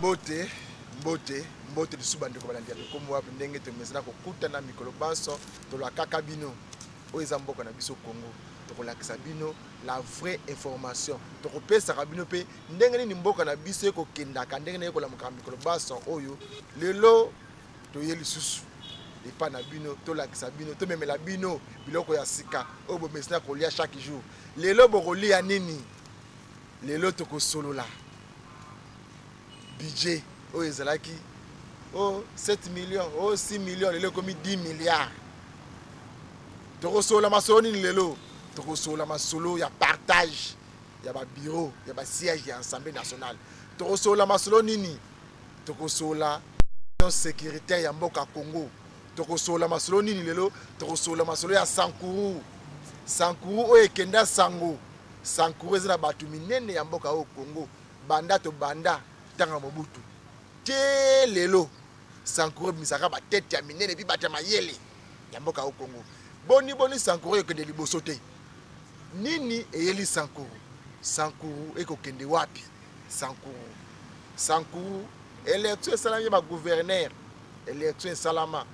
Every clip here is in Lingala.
Mbote, mbote, mbote lisusu bandeko balandi ya Tokomi Wapi, ndenge tomesana kokutana mikolo banso, tolakaka bino oyo eza mboka na biso Congo, tokolakisa bino la vraie information, tokopesaka bino pe ndenge nini mboka na biso ekokendaka, ndenge nini ekolamukaka mikolo banso oyo. Lelo toye lisusu epa na bino, tolakisa bino, tomemela bino biloko ya sika oyo bomesana kolia chaque jour. Lelo bokolia nini? Lelo tokosolola budget oyo ezalaki oh 7 millions, oh 6 millions, lelo ekomi 10 milliards. Tokosolola masolo nini lelo? Tokosolola masolo ya partage ya ba bureau, ya ba siège ya Assemblée nationale. Tokosolola masolo nini? Tokosolola sécuritaire ya mboka Congo. Tokosolola masolo nini lelo? Tokosolola masolo ya Sankuru. Sankuru oyo ekenda sango. Sankuru eza na bato minene ya mboka oyo Congo, banda tobanda tanga ya Mobutu te lelo. Sankuru ebimisaka ba tete ya minene puis bato ya mayele ya mboka oyo Congo. Boni boni Sankuru ekende liboso te? Nini eyeli Sankuru? Sankuru ekokende wapi? Sankuru, Sankuru election esalami ya ba gouverneur, election esalama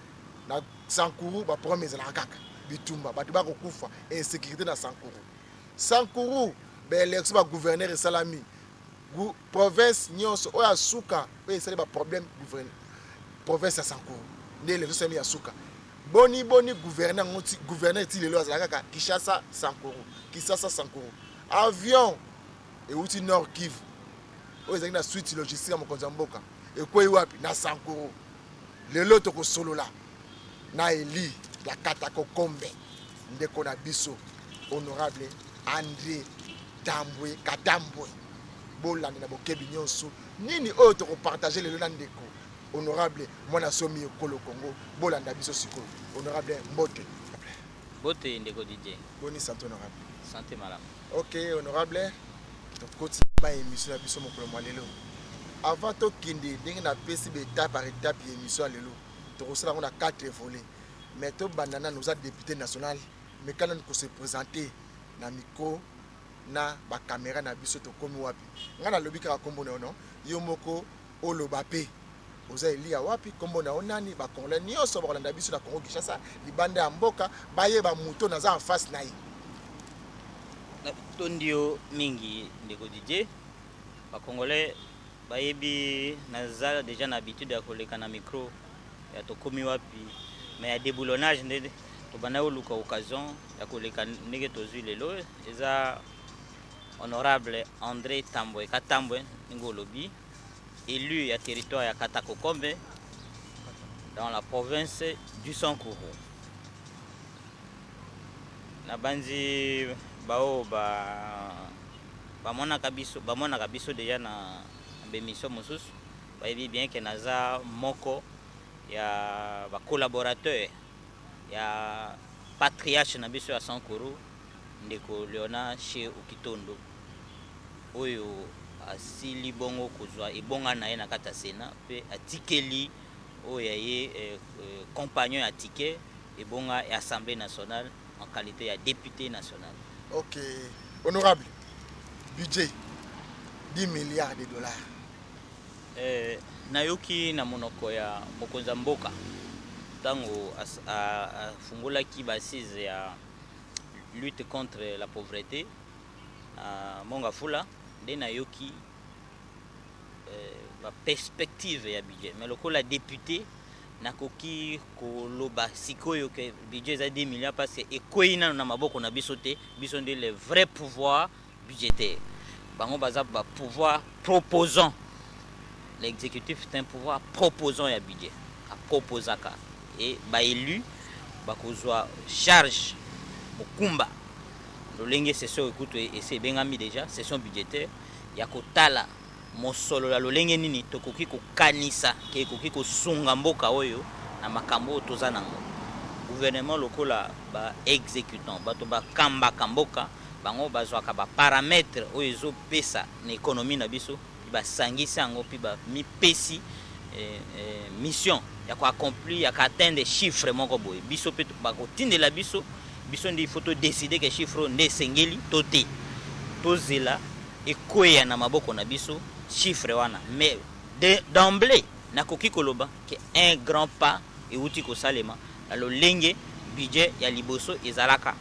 na Sankuru, ba problème ezalaka kaka bitumba, bato bakokufa, insécurité na Sankuru. Sankuru ba election ba gouverneur esalami province nyonso oyo asuka oyo esali ba problème gouverneur province ya Sankuru nde election esalami ya suka. Boni boni gouverneur ngo ti gouverneur ti lelo azalaka kaka Kinshasa Sankuru, Kisasa Sankuru. Avion euti Nord Kivu oyo ezalaki na suite logistique ya mokonzi ya mboka ekwei wapi? Na Sankuru. Lelo tokosolola na Elie ya Katakokombe, ndeko na biso honorable Andre Tambwe Katambwe. Bolanda na bokebi nyonso nini oyo tokopartage lelo na ndeko honorable mwana somi ekolo Congo. Bolanda biso sikoyo. Honorable, mbote. Mbote ndeko Didier. Boni sante honorable? Sante malamu. Ok honorable, tokoti ba émission na biso mokolo mwa lelo. Avant tokende ndenge napesi ba étape par étape ya émission ya lelo, tokosala yango na 4 volets. Mais tobanda nanu, oza député national, meka nanu ko se présenter na micro na ba caméra na biso tokomi wapi. Nga nalobi kaka kombo na yo non, yo moko oloba pe oza Elia wapi, kombo na yo nani, ba congolais nyonso bakolanda biso na Congo Kinshasa, libanda ya mboka, bayeba moto naza en face na ye. Natondi yo mingi ndeko Didier. Ba congolais bayebi naza dejà na habitude ya koleka na micro ya tokomi wapi, mais ya deboulonnage nde tobandaki koluka occasion ya koleka ndenge tozwi lelo. Eza honorable Andre Tambwe Katambwe ndenge olobi, élu ya territoire ya Katakokombe dans la province du Sankuru. Nabanzi baoyo ba bamonaka biso, bamonaka biso dejà na ba emission mosusu, bayebi bien ke naza moko ya ba collaborateur ya patriarche na biso ya Sankuru, ndeko Léonard She Okitondo, oyo asili bongo kozwa ebonga na ye na kati ya Sénat mpe atikeli oyo ya ye compagnon ya ticket ebonga ya Assemblée nationale en qualité ya député national. Ok honorable, budget 10 milliards de dollars. Nayoki na monoko ya mokonzi ya mboka ntango afungolaki ba assise ya lutte contre la pauvreté na Mont-Ngafula, nde nayoki ba perspective ya budget. Mais lokola député, nakoki koloba sikoyo ke budget eza 10 milliards parce que ekwei nano na maboko na biso te. Biso nde le vrai pouvoir budgétaire, bango baza ba pouvoir proposant. L'exécutif, c'est un pouvoir proposant ya budget, aproposaka e baélu bakozwa charge, mokumba lolenge session ekutu esi ebengami déjà session budgétaire ya kotala mosolo ya lolenge nini tokoki kokanisa ke ekoki kosunga mboka oyo na makambo oyo toza nango. Gouvernement lokola ba exécutant, bato bakambaka mboka, bango bazwaka ba paramètre oyo ezopesa na économie na biso, mpe basangisi yango mpe bamipesi mission ya koaccomplir, ya koatteindre chiffre moko boye. Biso mpe bakotindela biso, biso nde il faut todécider ke chiffre oyo nde esengeli to te. Tozela ekweya na maboko na biso chiffre wana, mais D'emblée nakoki koloba ke un grand pas euti kosalema na lolenge budget ya liboso ezalaka.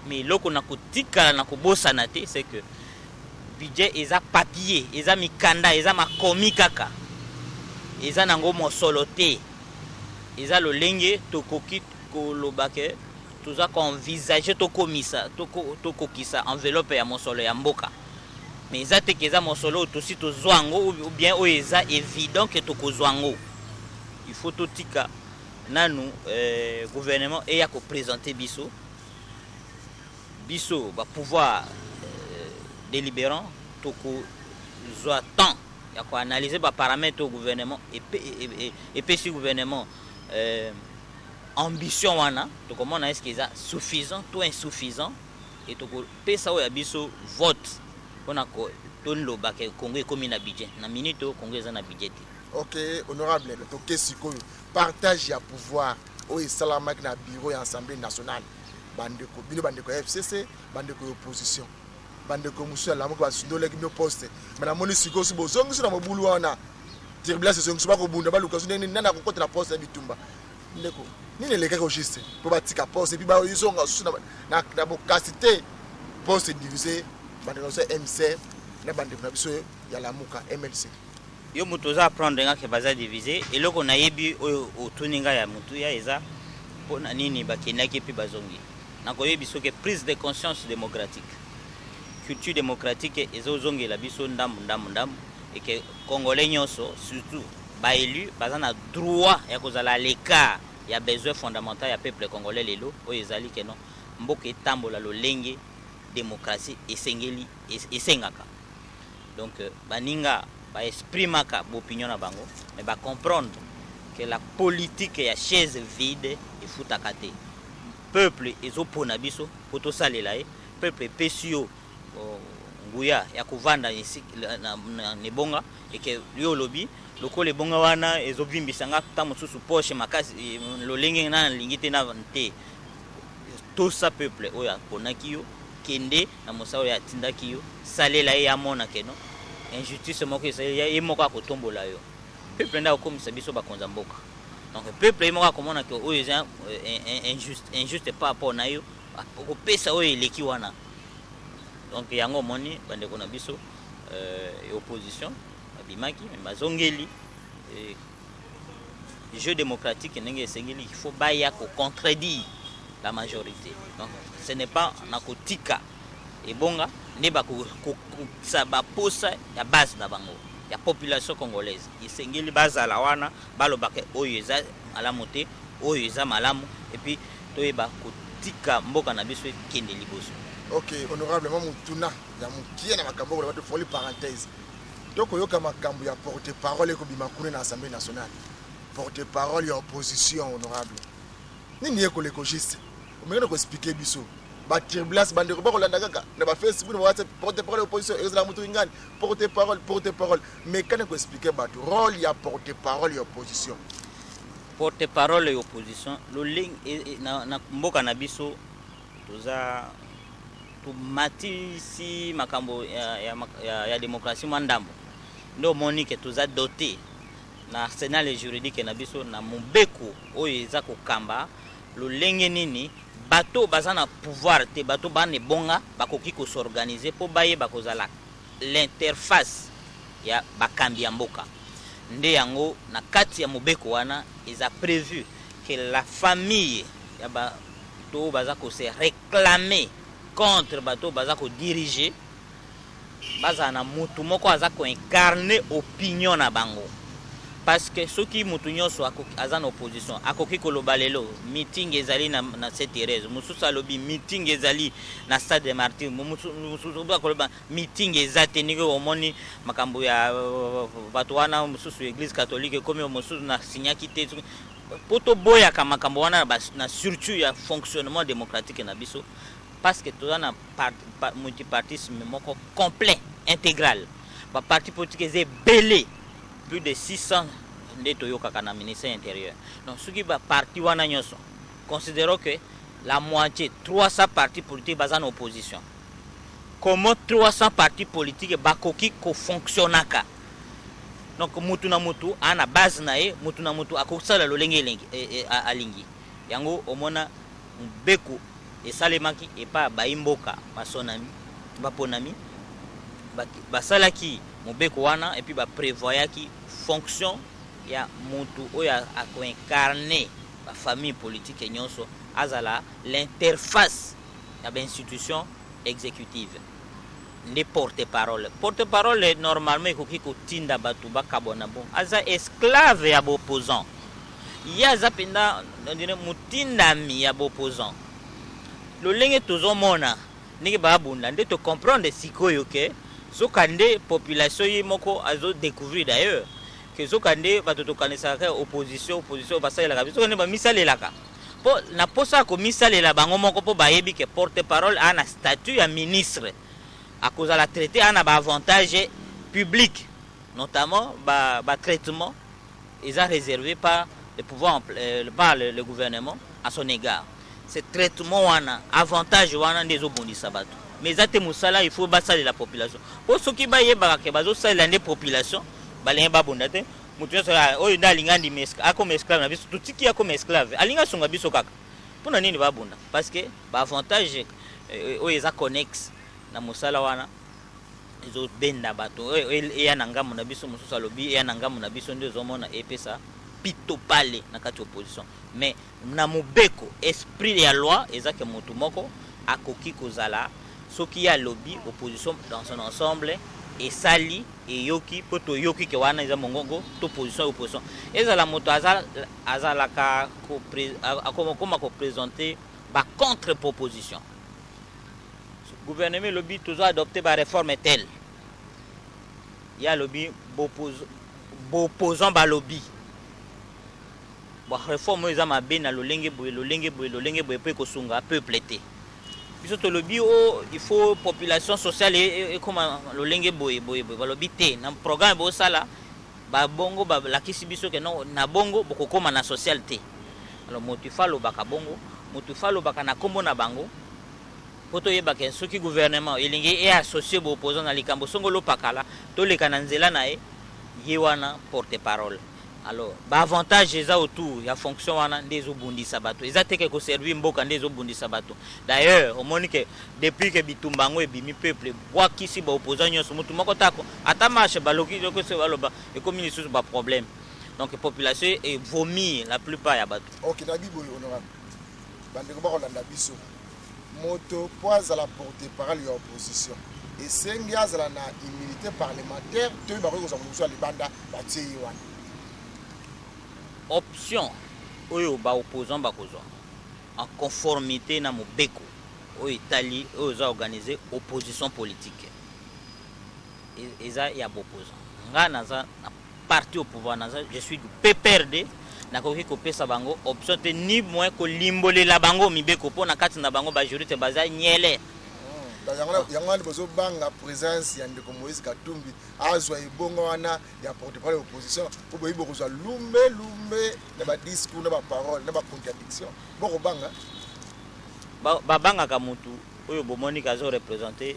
Mais eloko na kotikala na kobosana te, c'est que budget eza papier, eza mikanda, eza makomi kaka, eza nango mosolo te. Eza lolenge tokoki koloba ke toza koenvisage tokomisa tokokisa enveloppe ya mosolo ya mboka, mais eza te ke eza mosolo oyo tosi tozwa yango ou bien oyo eza évident ke tokozwa yango. Il faut totika nanu gouvernement eya koprésente biso. Biso bapouvoir délibérant tokozwa temps ya koanalyse baparamètre oyo gouvernement epesi. Gouvernement ambition wana, tokomona est ce que eza suffisant to insuffisant e tokopesa oyo ya biso vote mpona toloba ke Congo ekomi na budget. Na minute oyo, Congo eza na budget te. Ok, honorable, toke sikoyo partage ya pouvoir oyo esalamaki na bureau ya Assemblée nationale. Bandeko, bino bandeko ya FCC, bandeko ya opposition, bandeko mosusu ya Lamuka, basundolaki bino poste, me namoni sikoyo so bozongisi na mobulu wana, turbulence ezongisi, bakobunda, baluka so ndenge nini, nani akokota na poste ya bitumba. Ndeko, nini elekaki au juste mpo batika poste et puis bazonga susu na bokasi te? Poste divise, bandeko na biso ya MC na bandeko na biso ya Lamuka, MLC. Yo moto oza apprendre nga ke baza divise. Eloko nayebi oyo otuni ngai ya motuya eza mpo na nini bakendaki mpe bazongi. Nakoyebi soki prise de conscience démocratique, culture démocratique ezozongela biso ndambu ndambu ndambu eke Congolais nyonso, surtout baélu, baza na droit ya kozala à l'écart ya besoin fondamental ya peuple congolais lelo oyo ezali keno mboka etambola lolenge démocratie esengeli esengaka. Donc baninga baexprimaka baopinion na bango, mais bacomprendre que la politique ya chaise vide efutaka te. Peuple ezopona biso mpo tosalela ye. Peuple epesi yo nguya ya kovanda na ebonga eke yo olobi lokola ebonga wana ezovimbisa nga ta mosusu poche makasi lolenge na nalingi te na te. Tosa peuple oyo aponaki yo, kende na mosala oyo atindaki yo, salela ye, amona keno injustice moko ezali, ye moko akotombola yo. Peuple nde akokomisa biso bakonzi ya mboka. Donc peuple ye moko akomona ke oyo eza injuste, injuste par rapport na yo, akopesa oyo eleki wana. Donc yango omoni bandeko na biso opposition babimaki, me bazongeli jeu démocratique ndenge esengeli. Il faut baya kocontredire la majorité. Donc ce n'est pas na kotika ebonga nde bakokokisa baposa ya base na bango ya population congolaise. Esengeli bazala wana, balobaka oyo eza malamu te, oyo eza malamu, et puis toyeba kotika mboka na biso ekende liboso. Ok, honorable, mwa motuna ya mokie na makambo oyo tofongoli parenthèse. Tokoyoka makambo ya porte parole ekobima kuna na Assemblée nationale, porte parole ya opposition. Honorable, nini ekoleka juste omeki na koexpliquer biso baturbulence? Bandeko bakolanda kaka na bafacebook, na bawhatsapp, porte parole ya opposition ezala moto ingani, porte parole, porte parole. Mekani koexpliquer bato rôle ya porte parole ya opposition. Porte parole ya opposition, lolenge na mboka na biso toza tomatisi makambo ya démocratie mwa ndambo, nde omoni ke toza doté na arsenal juridique na biso, na mobeko oyo eza kokamba lolenge nini bato baza na pouvoir te, bato bana ebonga bakoki kos'organiser mpo bayeba kozala l'interface ya bakambi ya mboka. Nde yango na kati ya mobeko wana eza prévu que la famille ya bato oyo baza kose réclamer contre bato oyo baza kodiriger bazala na mutu moko aza koincarne opinion na bango, parce que soki mutu nyonso aza na opposition akoki koloba lelo meeting ezali na Saint Thérèse, mosusu alobi meeting ezali na Stade de Martyr, mosusu akoloba meeting eza te, ndenge omoni makambo ya bato wana mosusu, Église catholique ekomi mosusu na signaki te. Mpo toboyaka makambo wana na surtout ya fonctionnement démocratique na biso, parce que toza na multipartisme moko complet, intégral. Baparti politique eza ebele, plus de 600 nde toyokaka na ministère intérieur. Donc soki baparti wana nyonso, considérons que la moitié, 300 partis politiques baza na opposition, comment 300 partis politiques bakoki kofonctionnaka? Donc mutu na mutu aa na base na ye, mutu na mutu akosala lolenge elengi, e, e, alingi. Yango omona mobeko esalemaki epai ya bayi mboka basonami, baponami, basalaki mobeko wana et puis ba prevoyaki fonction ya mutu oyo ako incarner ba famille politique nyonso, azala l'interface ya ba institution executive, nde porte parole. Porte parole normalement ekoki kotinda bato bakabwana, bon, aza esclave ya baopposant, ye aza mpenza motindami ya baopposant. Lolenge tozomona ndenge babunda nde tocomprendre sikoyo ke soka nde population ye moko azodécouvrir d'ailleurs ke soka nde bato tokanisaka kaka opposition, opposition basalelaka biso, soka nde bamisalelaka mpo na posa ya komisalela bango moko, mpo bayebi ke porte parole aa na statut ya ministre, akozala traité, aa na baavantage public, notamment batraitement ba eza réservé par le pouvoir, par le gouvernement à son égard. Ce traitement wana, avantage wana nde ezobundisa bato, mais eza te mosala. Il faut basalela population, mpo soki bayebaka ke bazosalela nde population, balingi babunda te. Moto nyonso oyo nde alingi andima akoma esclave na biso, totiki akoma esclave, alingi asunga biso kaka. Mpona nini babunda? Parce que baavantage oyo eza connexe na mosala wana ezobenda bato eya na ngambo na biso. Mosusu alobi eya na ngambo na biso, nde ezomona epesa pito pale na kati ya opposition. Mais na mobeko, esprit ya loi eza ke motu moko akoki kozala, soki ye alobi, opposition dans son ensemble esali, eyoki, mpo toyoki ke wana eza mongongo to position ya opposition. Ezala moto azalaka akoma koprésente bacontre proposition. Gouvernement elobi tozo adopte baréforme tel, ye alobi boopposant balobi baréforme oyo eza mabe na lolenge boye, lolenge boye, lolenge boye, mpo ekosunga peuple te. Biso tolobi o il faut population sociale ekoma lolenge boye boye boye. Balobi te, na programme bosala babongo, balakisi biso ke non, na bongo bokokóma na social te. Alors moto ifa alobaka bongo, moto ifa alobaka na nkombo na bango, mpo toyebaka soki gouvernement elingi eassocie boopposant na likambo songolo pakala, toleka na nzela na ye, ye wana porte parole. Alors baavantage eza autour ya fonction wana nde ezobundisa bato, eza te ke koservir mboka nde ezobundisa bato. D'ailleurs omoni ke depuis ke bitumba yango ebimi, peuple ebwakisi baopposant nyonso, motu moko tako ata marche baloki soki baloba ekomi lisusu baproblème. Donc population evomir la plupart ya bato. Ok, nayebi boye, honorable, bandeko bakolanda biso, moto mpo azala porte parole ya opposition, esengi azala na immunité parlementaire to bakoki kozwa moto mosusu ya libanda batie ye wana? Option oyo baopposant bakozwa en conformité na mobeko oyo etali, oyo eza organise opposition politique, eza ya baopposant. Nga naza na parti au pouvoir, naza, je suis du PPRD, nakoki kopesa bango option te, ni moins kolimbolela bango mibeko, mpo na kati na bango bajuriste baza nyele. Yango wana bozobanga présence ya ndeko Moïse Katumbi azwa ebongo wana ya porte-parole ya opposition, mpo boyebi bokozwa lumbe lumbe na badiscours, na baparole, na bacontradiction, bokobanga. Babangaka mutu oyo bomoni azoreprésente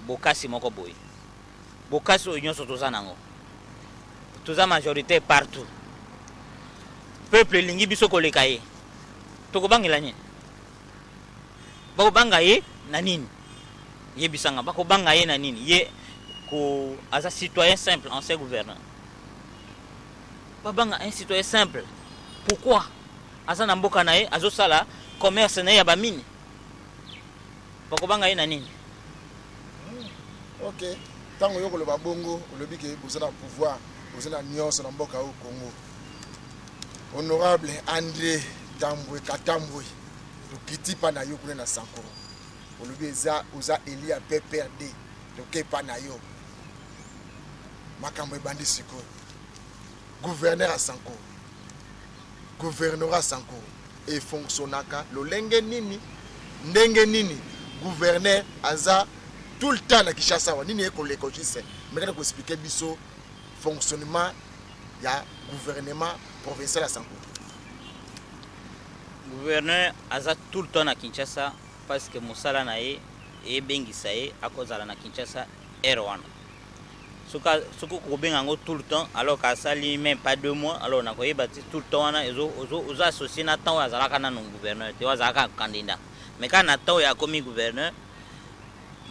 bokasi moko boye. Bokasi oyo nyonso toza nango, toza majorité partout, peuple elingi biso koleka ye, tokobangela nini? Bakobanga ye na nini? Yebisanga, bakobanga ye na nini? Ye ko aza citoyen simple, ancien gouverneur. Babanga un citoyen simple pourquoi? Aza na mboka na ye, azosala commerce na ye ya bamine, bakobanga ye na nini? Ok, ntango yo koloba bongo, olobi ke boza na pouvoir, boza na nyonso na mboka oyo Congo. Honorable André Tambwe Katambwe, tokiti mpa na yo kuna na Sankuru. Olobi eza oza élu ya PPRD, toke mpa na yo. Makambo ebandi sikoyo. Gouverneur ya Sankuru, gouvernorat ya Sankuru efonctionnaka lolenge nini? Ndenge nini gouverneur aza tout le temps na Kinshasa awa? Nini ekoleka juste mekana koexpliquer biso fonctionnement ya gouvernement provincial ya Sankuru? Gouverneur aza tout le temps na Kinshasa parce que mosala na ye eyebengisa ye akozala na Kinshasa heure wana. Soki okobenga yango tout le temps alors qu'asali même pas 2 mois, alors nakoyeba ti tout le temps wana ozo associé na temps oyo azalaka nano gouverneur te, oyo azalaka candidat. Mais kaka na temps oyo akomi gouverneur,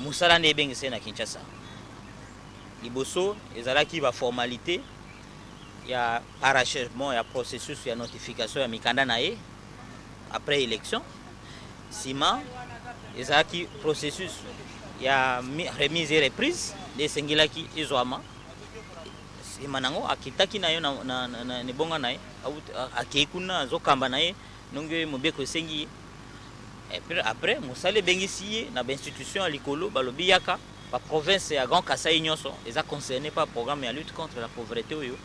mosala nde ebengisa ye na Kinshasa. Liboso ezalaki baformalité ya parachèvement ya processus ya notification ya mikanda na ye après élection. Nsima ezalaki processus ya remise et reprise nde esengelaki ezwama. Nsima nango akitaki na yo na ebonga na ye, akei kuna, azokamba na ye ndenge mobeko esengi ye. Et puis après, mosala ebengisi ye na bainstitution ya likolo, balobi yaka, baprovince ya Grand Kasai nyonso eza concerné par programme ya lutte contre la pauvreté oyo,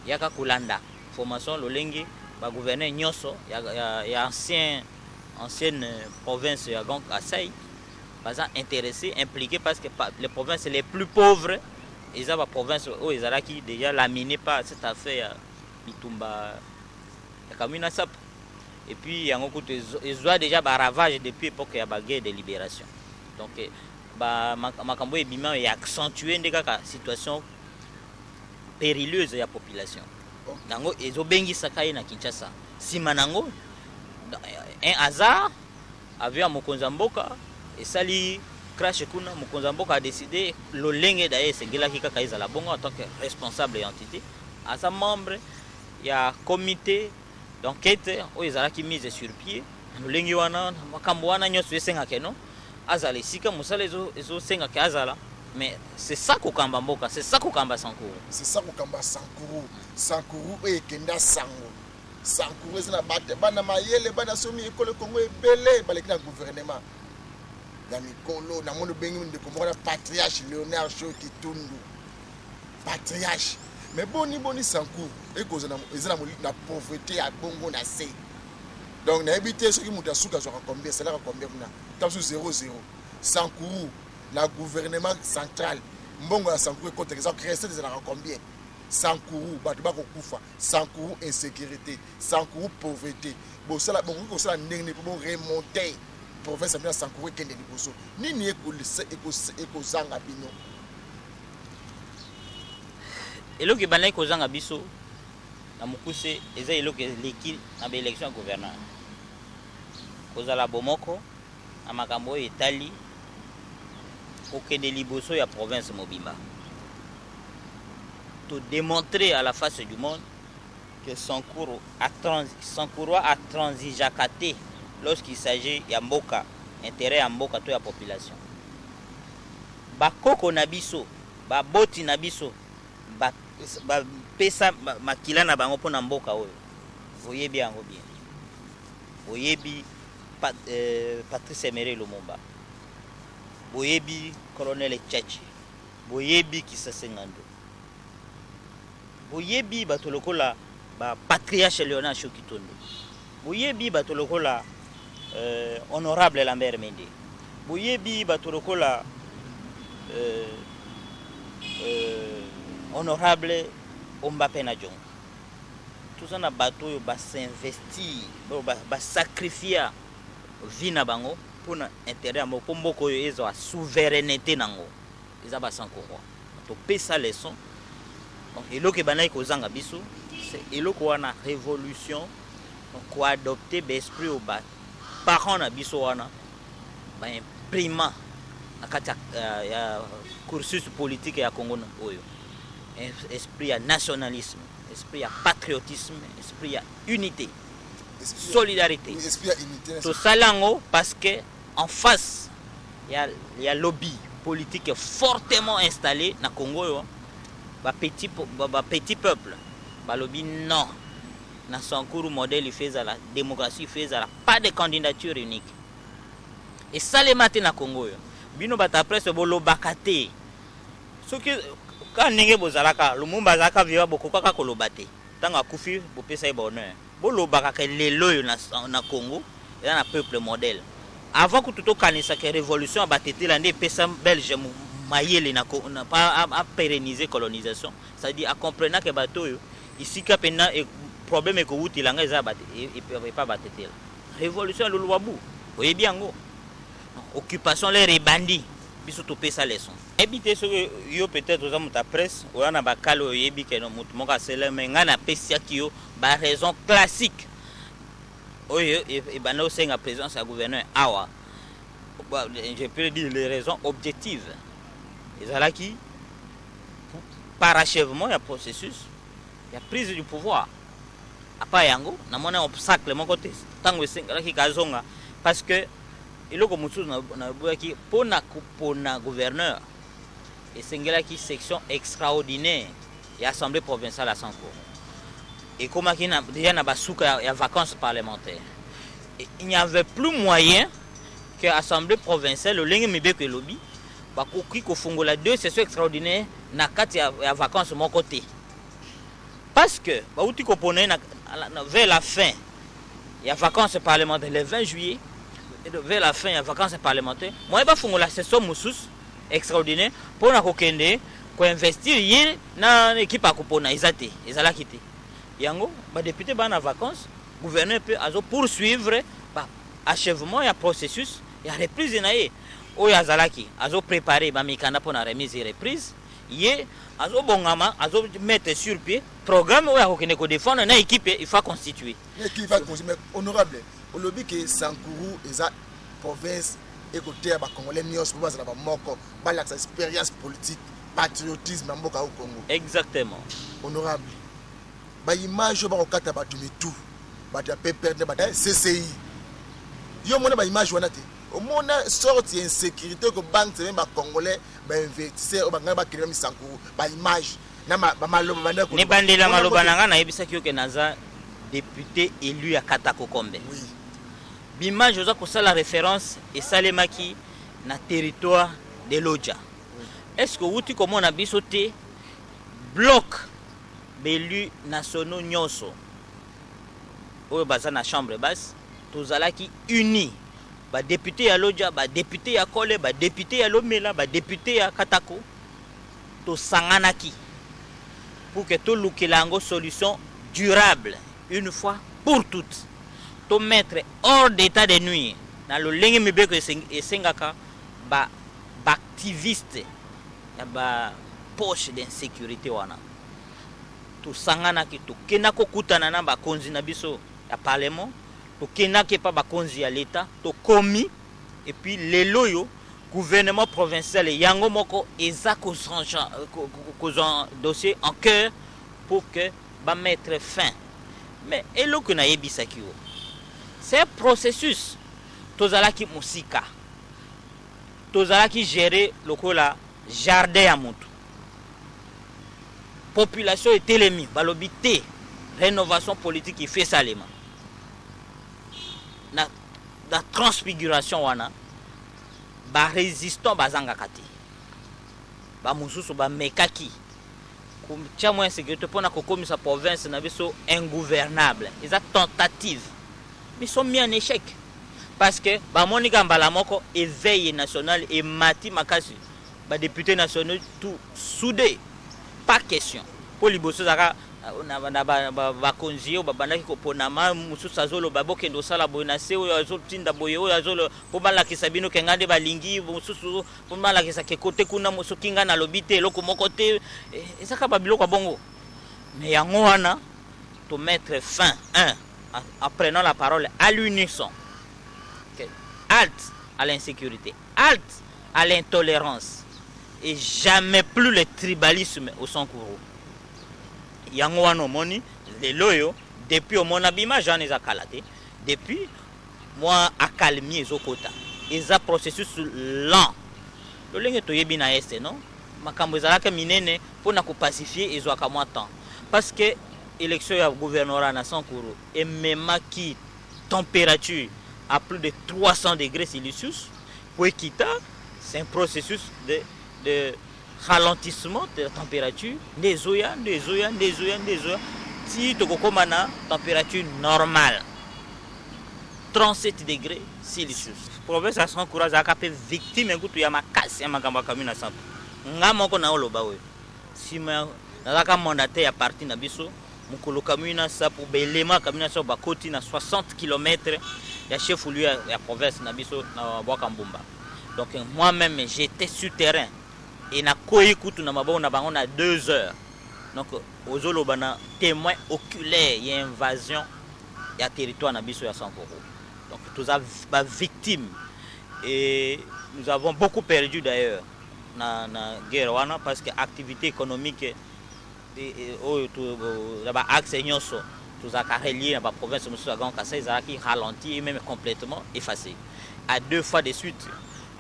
yaka kolanda formation lolenge bagouverneur nyonso ya ancienne province ya Grand Kasai baza intéressé, impliqué, parce que les provinces les plus pauvres eza baprovince oyo ezalaki déjà laminé par cette affaire ya bitumba ya Kamwina Nsapu. Et puis yango kutu ezwa déjà baravage depuis époque ya baguerre de libération. Donc makambo ebima ya accentue nde kaka situation périlleuse ya population yango ezobengisaka ye na Kinshasa. Nsima nango, un hasard, avion ya mokonzi ya mboka esali crash kuna. Mokonzi ya mboka adécidé lolenge daye esengelaki kaka ezala bongo. En tant que responsable ya entité, aza membre ya comité d'enquête oyo ezalaki mise sur pied na lolenge wana. Makambo wana nyonso esengaka no azala esika mosala ezosengaka azala. Mais c'est ça kokamba mboka, c'est ça kokamba Sankuru. C'est ça kokamba Sankuru. Sankuru oyo ekenda sango, Sankuru eza na bato, bana mayele, bana somi ekolo Kongo ebele baleki na gouvernement ya mikolo. Namoni obengi ndeko moko na patriarche Léonard Shoki Tundu, patriarche. Mais boni boni Sankuru ekozala eza na pauvreté ya bongo na se? Donc nayebi te soki moto asuka azwaka combien, esalaka combien kuna, ta mosusu 00. Sankuru na gouvernement central, mbongo ya Sankuru ekotaka, eza recette ezalaka combien? Sankuru bato bakokufa, Sankuru insécurité, Sankuru pauvreté. Bosala, bokoki kosala ndenge nini mpo boremonte province ya bino ya Sankuru ekende liboso? Nini ekozanga bino? Eloko ebandaki kozanga biso na mokuse eza eloko eleki na baélection ya gouverneur: kozala bomoko na makambo oyo etali kokende liboso ya province mobimba. Todémontrer à la face du monde que Sankuru atransigeaka te lorsqu'il s'agit ya mboka, intérêt ya mboka to ya population. Bakoko na biso, baboti na biso bapesa makila na bango mpona mboka oyo. Boyebi yango bien, boyebi Patrice Emery Lumumba, boyebi colonel Tshatshi, boyebi Kisase Ngando, boyebi bato lokola bapatriarche Léonard Shoki Tondo, boyebi bato lokola honorable Lambert Mende, boyebi bato lokola honorable Omba Pena Diongo. Toza na bato oyo basinvestir, oyo basacrifier vie na bango mpona intérêt ya mboka, mpo mboka oyo ezwa souveraineté nango. Eza basankurwa, topesa leçon. Donc eloko ebandaki kozanga biso, c'est eloko wana, révolution. Donc koadopte baesprit oyo baparent na biso wana baimprima na kati ya cursus politique ya Congo oyo: esprit ya nationalisme, esprit ya patriotisme, esprit ya unité, solidarité. Esprit ya unité. Tosali yango parce que en face ya lobby politique fortement installé na Congo oyo, bapetit peuple balobi non. Na Sankuru, modèle ife ezala démocratie, ife ezala pas de candidature unique. Esalema te na Congo oyo. Bino bato ya presse bolobaka te. Soki kaka ndenge bozalaka, Lumumba azalaka viva, bokokaka koloba te. Ntango akufi, bopesa ye bahonneur. Bolobaka ke lelo oyo na Congo eza na peuple modèle. Avant kutu tokanisaka révolution ya batetela nde epesa Belge mayele na apérenniser colonisation, c'est-à-dire acomprenaka bato oyo esika mpena problème ekowutela nga eza epa batetela. Révolution ya Luluabourg, oyebi yango, occupation lere ebandi. Biso topesa leçon. Nayebi te soki yo peut-être oza moto ya presse, oya na bakale, oyebi ke moto moko asele, mais ngai napesiaki yo baraison classique oyo ebanda osenga présence ya gouverneur awa. Je peux dire, les raisons objectives ezalaki parachèvement ya processus ya prise du pouvoir. Apa yango, namoni obstacle moko te ntango esengelaki kazonga, parce que eloko mosusu naboyaki mpona kopona gouverneur, esengelaki session extraordinaire ya Assemblée provinciale ya Sankuru. Ekomaki déjà na basuka ya vacances parlementaires. Il n'y avait plus moyen que Assemblée provinciale, lolenge mibeko elobi, bakoki kofungola deux sessions extraordinaires na kati ya vacances moko te, parce que bauti kopona ye vers la fin ya vacances parlementaires, le 20 juillet, vers la fin ya vacances parlementaires. Moye bafungola session mosusu extraordinaire mpona kokende koinvestir ye na équipe akopona eza te, ezalaki te. Yango badéputé baa na vacances, gouverneur mpe azo poursuivre baachèvement ya processus ya reprise na ye oyo azalaki azoprépare bamikanda mpona remise et reprise. Ye azobongama, azomettre sur pied programme oyo akokende kodéfendre na équipe il faut constituer. Équipe va constituer. Mais honorable, olobi ke Sankuru eza province ekoteya bacongolais nyonso mpo bazala bamoko, balakisa expérience politique, patriotisme ya mboka ya Congo. Exactement. Honorable, baimage oyo bakokata bato mitu, bato ya PPRD, bato ya CCI, yo omona baimage wana te? Omona sorte ya insécurité kobangisa même bacongolais, bainvestisseur oyo bangai bakende bamisankuru, baimage na bamaloba banda? Nebandela maloba na ngai, nayebisaki yo ke naza député élu ya Katako-Kombe. Bimage oza kosala référence esalemaki na territoire de Lodja. Est ce que outi komona biso te, bloc baélus nationaux nyonso oyo baza na chambre basse, tozalaki uni, badéputé ya Lodja, badéputé ya Kole, badéputé ya Lomela, badéputé ya Katako, tosanganaki pour que tolukela yango solution durable une fois pour toutes, tomettre hors d'état de nuire na lolenge mibeko esengaka baactiviste ya bapoche d'insécurité wana. Tosanganaki, tokenda kokutana na bakonzi na biso ya parlement, tokendaki epa bakonzi ya leta, tokomi. Et puis lelo oyo gouvernement provincial yango moko eza kozwa dossier en cœur pour que bamettre fin. Mais eloko nayebisaki yo, c'est un processus. Tozalaki mosika, tozalaki gérer lokola jardin ya motu. Population etelemi, balobi te, rénovation politique ife esalema. Na transfiguration wana, barésistant bazangaka te. Bamosusu bamekaki kotia mwa insécurité mpona kokomisa province na biso ingouvernable. Eza tentative, mais sont mis en échec, parce que bamoni ka mbala moko éveil national emati makasi, badéputé nationaux tout soudé, pas question. Mpo liboso ezalaka na bakonzi oyo babandaki koponama, mosusu azoloba bokende osala boye na se, oyo azotinda boye, oyo azolo mpo balakisa bino ke ngai nde balingi, mosusu mpo balakisa ke kote kuna soki ngai nalobi te, eloko moko te. Eza kaka babiloko ya bongo. Mais yango wana tomettre fin un en prenant la parole à l'unisson: halte à l'insécurité, halte à l'intolérance et jamais plus le tribalisme au Sankuru. Yango wana omoni lelo oyo, depuis omona bimage wana, eza kala te. Depuis mwa accalmie ezokota, eza processus lent. Lolenge toyebi na este, non, makambo ezalaka minene, mpona kopacifie ezwaka mwa temps, parce que élection ya gouvernorat na Sankuru ememaki température à plus de 300 degrés Celsius. Po ekita, c'est un processus de ralentissement de la température nde ezoya, nde ezoya, nde ezoya, nde ezoya ti tokokóma na température normale, 37 degrés Celsius. Province ya Sankuru azalaka mpe victime kutu ya makasi ya makambo ya Kamwina Nsapu. Nga moko na oloba oyo, nsima nazalaka mandataire ya parti na biso. Mokolo Kamwina Nsapu, belema Kamwina Nsapu bakoti na 60 km ya chef lieu ya province na biso na Bwaka Mbumba. Donc moi-même, j'étais sur terrain et nakoyi kutu na maboko na bango na 2 heures. Donc ozoloba na témoin oculaire ya invasion ya territoire na biso ya Sankuru. Donc toza bavictime et nous avons beaucoup perdu d'ailleurs na guerre wana, parce que activité économique oyo na baaxe nyonso tozalaka relié na baprovince mosusu ya Grand Kasai ezalaki ralenti et même complètement effacé. À deux fois de suite,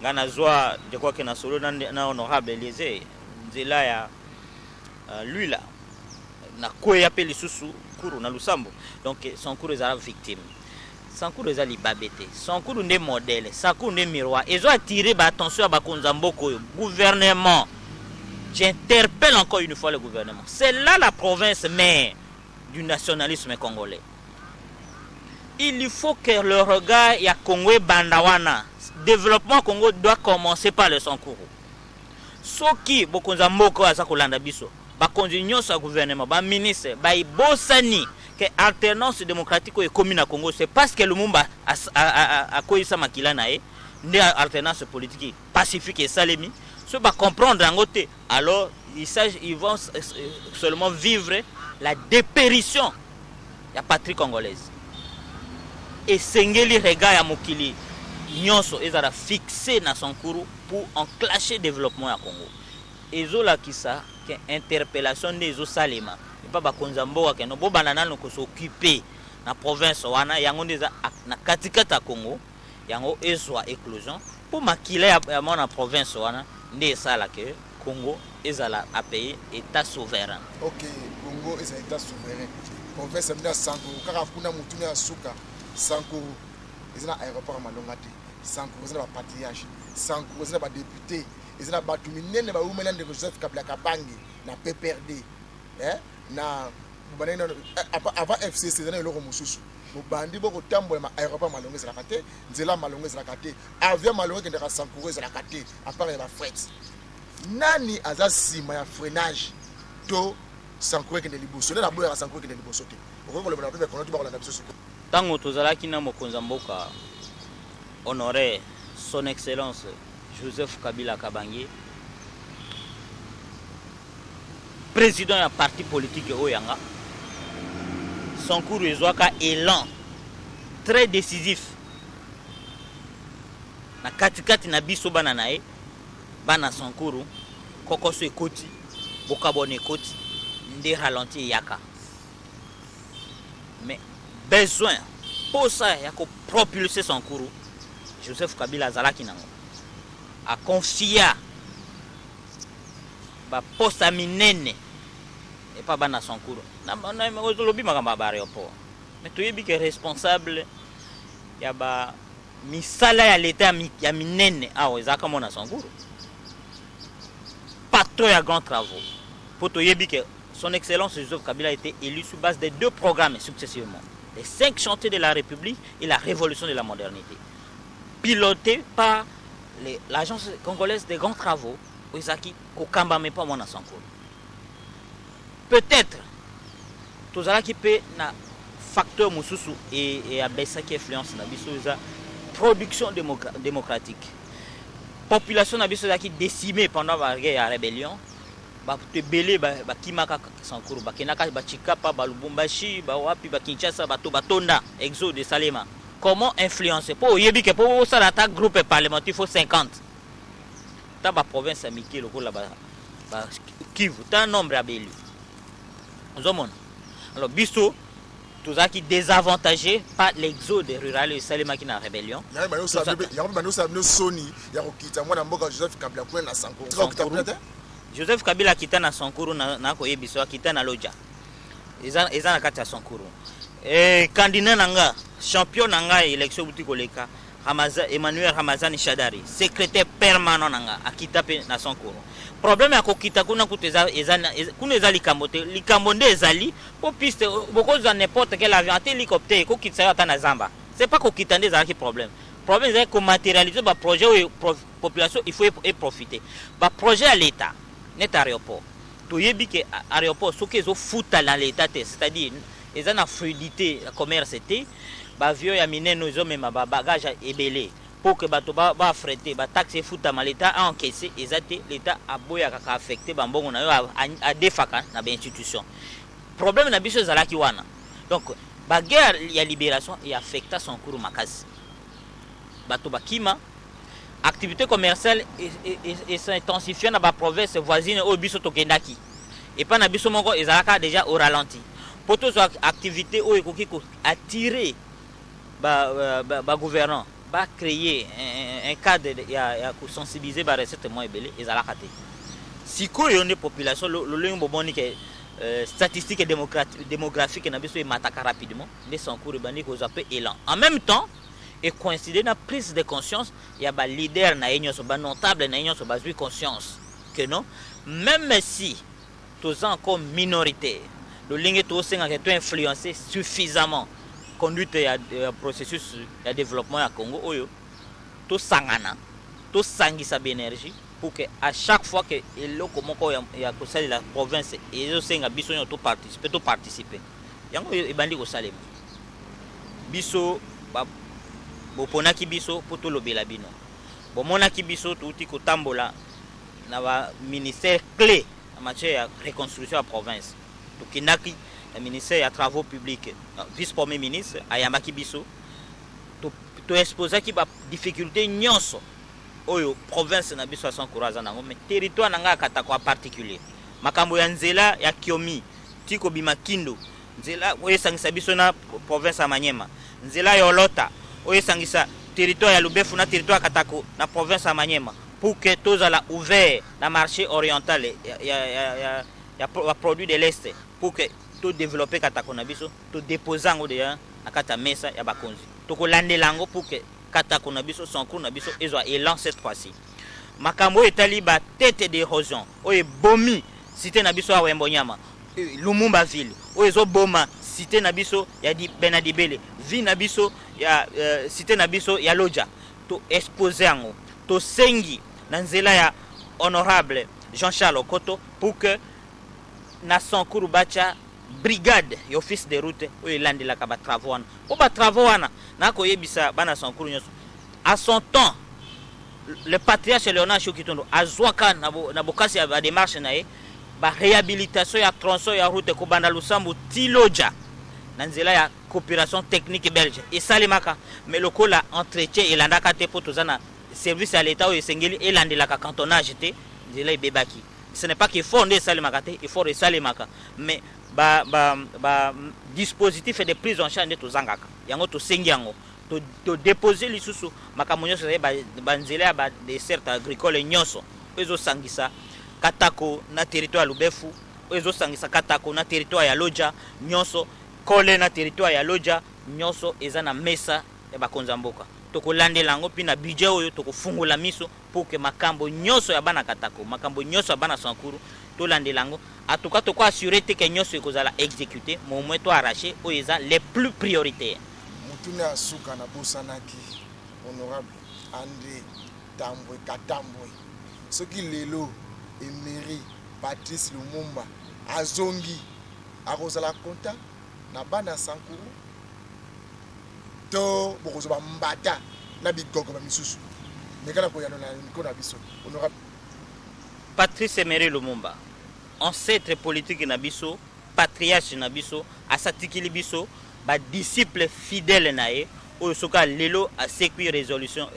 ngai nazwa, je crois que na solo na honorable Eliezer, nzela ya Luila, nakweya mpe lisusu Kuru na Lusambo. Donc Sankuru ezala victime. Sankuru eza libabe te. Sankuru nde modèle, Sankuru nde miroir ezo attire baattention ya bakonzi ya mboka oyo, gouvernement. J'interpelle encore une fois le gouvernement: c'est là la province mère du nationalisme congolais. Il faut que le regard ya Congo ebanda wana. Développement Congo doit commencer par le Sankuru. Soki bokonzi ya mboka oyo aza kolanda biso, bakonzi nyonso ya gouvernement, baministre, bayebosani ke alternance démocratique oyo ekómi na Congo, c'est parce que Lumumba akweyisa makila na ye nde alternance politique pacifique esalemi. So bacomprendre yango te, alors ils vont seulement vivre la dépérition ya patrie congolaise. Esengeli regard ya mokili nyonso ezala fixe na Sankuru pour enclencher développement ya Congo. Ezolakisa ke interpellation nde ezosalema epa bakonzi ya mboka, keno bobanda nano kos'occuper na province wana. Yango nde eza na katikati ya Congo. Yango ezwa éclosion mpo makila ya mwana province wana nde esala ke Congo ezala apaye état souverain. Ok, Congo ezala état souverain. Province ya bino ya Sankuru, kaka kuna, motuna ya suka: Sankuru eza na aéroport ya malonga te, Sankuru eza na bapatillage, Sankuru eza na badéputé, eza na bato minene bawumeli, ndeko Joseph Kabila Kabange na PPRD, eh? Na avant FCC eza na eloko mosusu. Bobandi bokotambola, ma aéroport malongo ezalaka te, nzela malongo ezalaka te, avion malongo ekendaka Sankuru ezalaka te, à part ya bafret. Nani aza nsima ya freinage to Sankuru ekende liboso? Nde naboyaka Sankuru ekende liboso te. Okoki koloba na pepe kono to bakolanda biso sikoyo. Ntango tozalaki na mokonzi ya mboka, honoré Son Excellence Joseph Kabila Kabange, président ya parti politique oyo yanga, Sankuru ezwaka élan très décisif na katikati na biso bana na ye, bana Sankuru. Kokoso ekoti, bokabwana ekoti, nde ralenti eyaka. Mais besoin, posa ya kopropulser Sankuru, Joseph Kabila azalaki nango. Aconfier baposte ya minene epa bana Sankuru. Olobi makambo ya baaéroport, mais toyebi ke responsable ya ba misala ya leta ya minene awa ezalaka mona Sankuru, patron ya grands travaux, mpo toyebi ke Son Excellence Joseph Kabila a été élu sur base de deux programmes successivement: les cinq chantiers de la République et la révolution de la modernité, piloté par l'Agence congolaise des grands travaux oyo ezalaki kokambama epa mwana Sankuru. Peut-être tozalaki mpe na facteur mosusu eabesaki influence na biso, eza production démocratique. Population na biso ezalaki décimée pendant baguerre ya rébellion. Bato ebele bakimaka Sankuru, bakendaka baChikapa, baLubumbashi, bawapi, baKinshasa. Bato batonda, exode esalema. Comment influencer? Mpo oyebi ke mpo osala ata groupe parlementaire, faut 50. Ta baprovince ya mike lokola ba Kivu, ta nombre ya baélu ozomona. Alors biso tozalaki désavantagé par l'exode rural oyo esalemaki na rébellion. Yango mpe bandi osala bino soni ya kokita mwana mboka Joseph Kabila kuna na Sankuru. Tika kokita kuna te. Joseph Kabila akita na Sankuru, nakoyebisa, akita na Lodja, eza na kati ya Sankuru. Candidat na nga, champion na ngai, élection buti koleka, Emmanuel Ramazani Shadari, secrétaire permanent na nga, akita mpe na Sankuru. Problème ya kokita kuna kutu kuna eza likambo te. Likambo nde ezali mpo piste, bokozwa n'importe quel avion, ata hélicoptère ekokitisa yo ata na zamba. C'est pas kokita nde ezalaki problème. Problème ezalaki komatérialiser baprojet oyo population il faut eprofiter, baprojet ya l'État net aéroport. Toyebi ke aéroport soki ezofuta na l'État te, c'est-à-dire eza na fluidité ya commerce te, baavion ya minene ezomema babagage ebele. Pour que bato ba affrete ba taxe efutama, l'Etat a encaisse eza te. L'Etat aboyaka ka affecte ba mbongo na yo, adefaka na ba institution. Problème na biso ezalaki wana. Donc ba guerre ya libération e affecta Sankuru makasi, bato bakima, activité commerciale e s'intensifia na ba province voisine oyo biso tokendaki. Epai na biso moko ezalaka déjà au ralenti. Mpo tozwa activité oyo ekoki ko attirer ba gouvernant, ba créer un cadre ya kosensibiliser, ba recette mwa ebele ezalaka te. Sikoyo nde population, lolenge bomoni ke statistique démographique na biso emataka rapidement, nde Sankuru ebandi kozwa mpe élan. En même temps ecoïncide na prise de conscience ya baleader na ye nyonso, banotable na ye nyonso bazwi conscience que non, même si toza encore minoritaire, lolenge tosengaka to influencer suffisamment conduite ya processus ya développement ya Congo oyo, tosangana, tosangisa baénergie pour que à chaque fois que eloko moko ya kosalela province ezosenga biso nyonso toparticipe, toparticipe. Yango oyo ebandi kosalema. Biso boponaki biso mpo tolobela bino. Bomonaki biso touti kotambola na baministère clé en matière ya reconstruction ya province. Tokendaki na ministère ya Travaux publics, vice premier ministre ayambaki biso, toexposaki badifficulté nyonso oyo province na biso ya Sankuru aza nango, mais territoire na ngai ya Katako en particulier, makambo ya nzela ya Kiomi ti kobima Kindo, nzela oyo esangisa biso na province ya Manyema, nzela ya Olota oyo esangisa territoire ya Lubefu na territoire ya Katako na province ya Manyema, pour que tozala ouvert na marché oriental ya produit de l'Est, pour que todéveloppe Katako na biso. Todépose yango déjà na kati ya mesa ya bakonzi. Tokolandela yango pour que Katako na biso, Sankuru na biso ezwa élan cette fois-ci. Makambo oyo etali batete d'érosion oyo ebomi cité na biso ya Wembo Nyama, Lumumba ville, oyo ezoboma cité na biso ya Benadibele, ville na biso ya cité na biso ya Lodja, to expose yango. Tosengi na nzela ya honorable Jean-Charles Okoto pour que na Sankuru batya brigade ya Office de route oyo elandelaka batravaux wana, mpo batravaux wana, nakoyebisa bana Sankuru nyonso, à son temps le patriarche Léonard She Okitundu azwaka na bokasi ya badémarche na ye baréhabilitation ya tronçon ya route kobanda Lusambo ti Lodja na nzela ya coopération technique belge. Esalemaka, mais lokola entretien elandaka te, mpo toza na service ya l'État oyo esengeli elandelaka cantonnage te, nzela ebebaki. Ce n'est pas que effort nde esalemaka te, effort esalemaka, mais ba dispositif de prise en charge nde tozangaka yango. Tosengi yango, todépose lisusu makambo nyonso ezali banzela ya badesserte agricole nyonso oyo ezosangisa Katako na territoire ya Lubefu, oyo ezosangisa Katako na territoire ya Lodja nyonso, Kole na territoire ya Lodja nyonso, eza na mesa ya bakonzi ya mboka. Tokolandela yango mpe na budget oyo tokofungola miso pour que makambo nyonso ya bana Katako, makambo nyonso ya bana Sankuru, tolandela yango. En tout cas tokoassure te ke nyonso ekozala exécuté, mais au moins to arraché oyo eza les plus prioritaires. Motuna ya suka, nabosanaki, honorable André Tambwe Katambwe: soki lelo Emery Patrice Lumumba azongi, akozala content na bana Sankuru to bokozwa bambata na bigogo bamisusu? Meka na koyano na micro na biso, honorable. Patrice Emery Lumumba, ancêtre politique na biso, patriarche na biso, asatikili biso badisciple fidèle na ye oyo soki lelo asekwi, résolution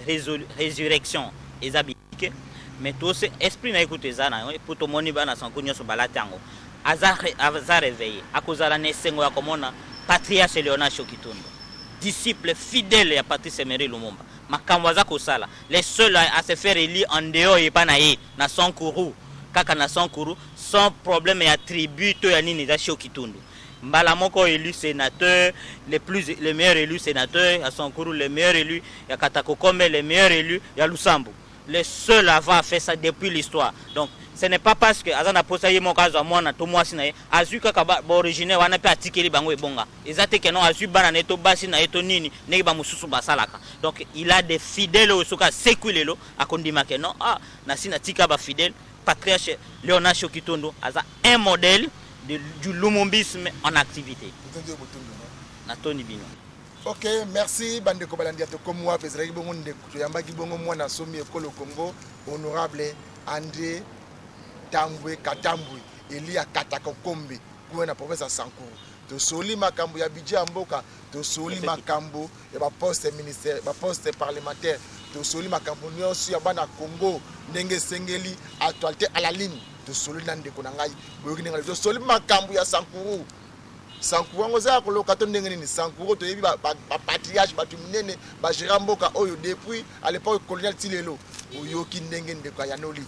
résurrection eza biblique, mais tose esprit na ye kutu eza na yango, po tomoni bana Sankuru nyonso balati yango. Aza réveillé, akozala na esengo ya komona patriarche Léonard She Okitundu, disciple fidèle ya Patrice Emery Lumumba, makambo aza kosala, le seul à se faire élire en dehors epa na ye na Sankuru, kaka na Sankuru, sans problème ya tribu to ya nini, eza She Okitundu. Mbala moko élu sénateur, le meilleur élu sénateur ya Sankuru, le meilleur élu ya Katako-Kombe, le meilleur élu ya Lusambo, le seul à avoir fait ça depuis l'histoire. Donc ce n'est pas parce que aza na posa ye moko azwa mwana to mwasi na ye, azwi kaka baoriginaire wana mpe atikeli bango ebonga. Eza te ke non, azwi bana na ye to basi na ye to nini, ndenge bamosusu basalaka. Donc il a des fidèles oyo soki asekwi lelo, akondima ke non, ah, nasi natika bafidèle. Patriarche Léonard She Okitundu aza un modèle du lumumbisme en activité. Natondi bino. Ok, merci bandeko balandi ya Tokomi Wapi. Ezalaki bongo ndeko toyambaki bongo mwana asomi ekolo Congo, honorable André Tambwe Katambwe Elia Katakokombe, kuna na province ya Sankuru. Tosoli makambo ya budget ya mboka, tosoli makambo ya baposte ministère, baposte parlementaire, tosoli makambo nyonso ya bana Congo ndenge esengeli, actualité à la ligne. Tosoli na ndeko na ngai, boyoki ndenge tosoli makambo ya Sankuru. Sankuru yango eza ya koloka to ndenge nini? Sankuru toyebi bapatriarche, bato minene bagéra mboka oyo depuis à l'époque coloniale ti lelo. Oyoki ndenge ndeko ayanoli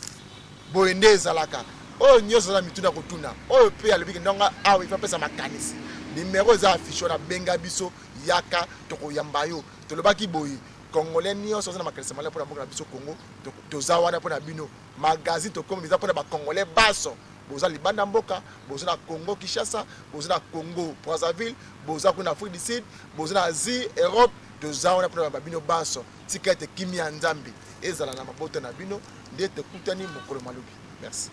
boye nde ezalaka. Oyo nyonso aza mituna kotuna, oyo mpe alobiki ndongo awa ifa apesa makanisi, nimero eza affiche wana, benga biso, yaka tokoyamba yo. Tolobaki boye, Congolais nyonso aza na makanisi malamu mpona mboka na biso Congo, toza wana mpona bino. Magazine Tokomi eza mpona Bacongolais baso boza libanda mboka, boza na Congo Kinshasa, boza na Congo Brazzaville, boza kuna Afrique du Sud, boza na Asie, Europe, toza wana mpona babino baso. Tika ete kimia ya Nzambe ezala na mabota na bino. Nde tokutani mokolo malobi. Merci.